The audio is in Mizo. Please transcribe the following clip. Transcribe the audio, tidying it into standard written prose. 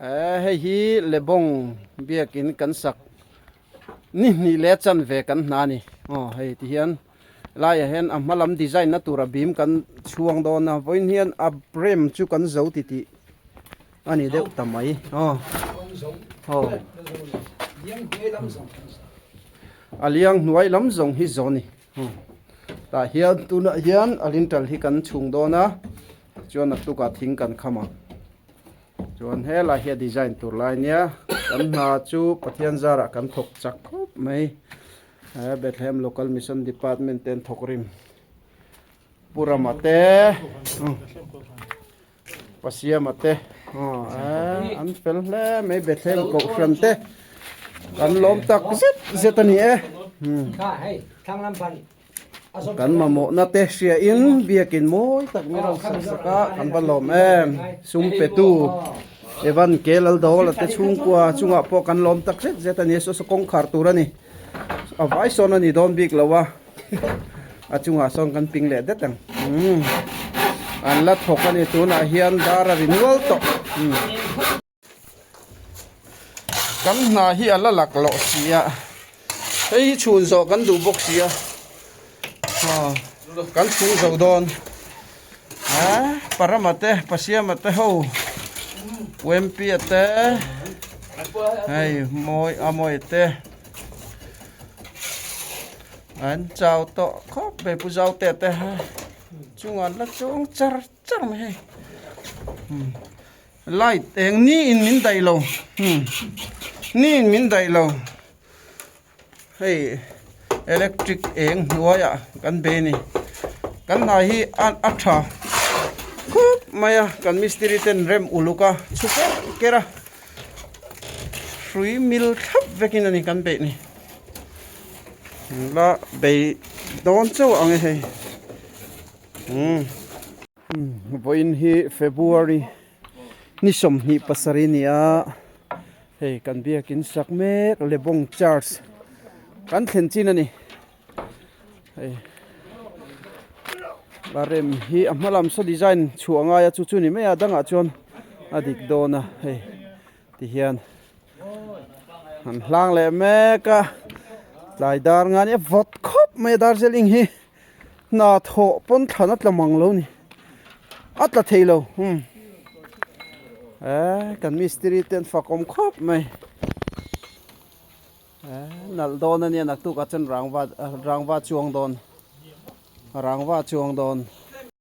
Hei hi Lebong biakin kan sak ni hnih leh chanve kan hna a ni. Aw hei ti hian laiah hian a hma lam design na tura bim kan chhuang dawn a vawiin hian a rem chu kan zo ti tih a ni deuh ta mai. Aw aw a liang hnuai lam zawng hi zo a ni. Tah hian tunah hian a lintel hi kan chhung dawn a chuan a tukah thing kan kham ang. Chuan helai hi a design tur lai nia kan hna chu Pathian zarah kan thawk chak khawp mai he Bethlehem Local Mission Department te an thawk rim Pu Rama te Pasiama te an fel hle mai Bethlehem Kohhran te kan lawm tak zet zet a ni e. Kan mamawhna te hria in biakin mawi tak min rawn sak sak a, kan va lawm em. Sum petu Evan ke Laldawl te chhungkua chungah pawh kan lawm tak zet zet a ni, saw saw kawngkhar tur a ni. A vai sawn a ni dawn bik lo a, a chungah sawn kan ping leh det ang. An la thawk a ni tunah hian dar a ri nual tawh. Kan hna hi a la lak loh si a, hei hi chhun zawh kan duh bawk si a, aw kan chhung zo dawn a Parama te Pasiama te ho Wempia te hei mawi a mawi te an chau tawh khawp mai Pu Zautea te chungah an la chuang char char mai hei. Light eng ni in min daih lo hmm ni in min daih lo hei electric eng hnuaiah kan be a ni kan hna hi a a tha khup mai a kan mistiri ten rem uluk a chhu ker ker a hrui mil thlap vekin a ni kan beih ni la bei dawn chauh ang e hei umm. Vawiin hi February ni 27 a ni a, hei kan biakin sak mek Lebong Church kan thlen chin a ni. Hei la rem hi a hma lam saw design chhuah ngai a chu chu ni mai a dangah chuan a dik dawn a hei tihian an hlang leh mek a tlai dar nga nia vawt khawp mai a Darjeeling hi. Hna thawh pawn thlan a tla mang lo ni a tla thei lo umm eh kan mistiri te an fak awm khawp mai eh nalh dawn a nia naktuk ah chuan rangva rangva chuang dawn rangva chuang dawn.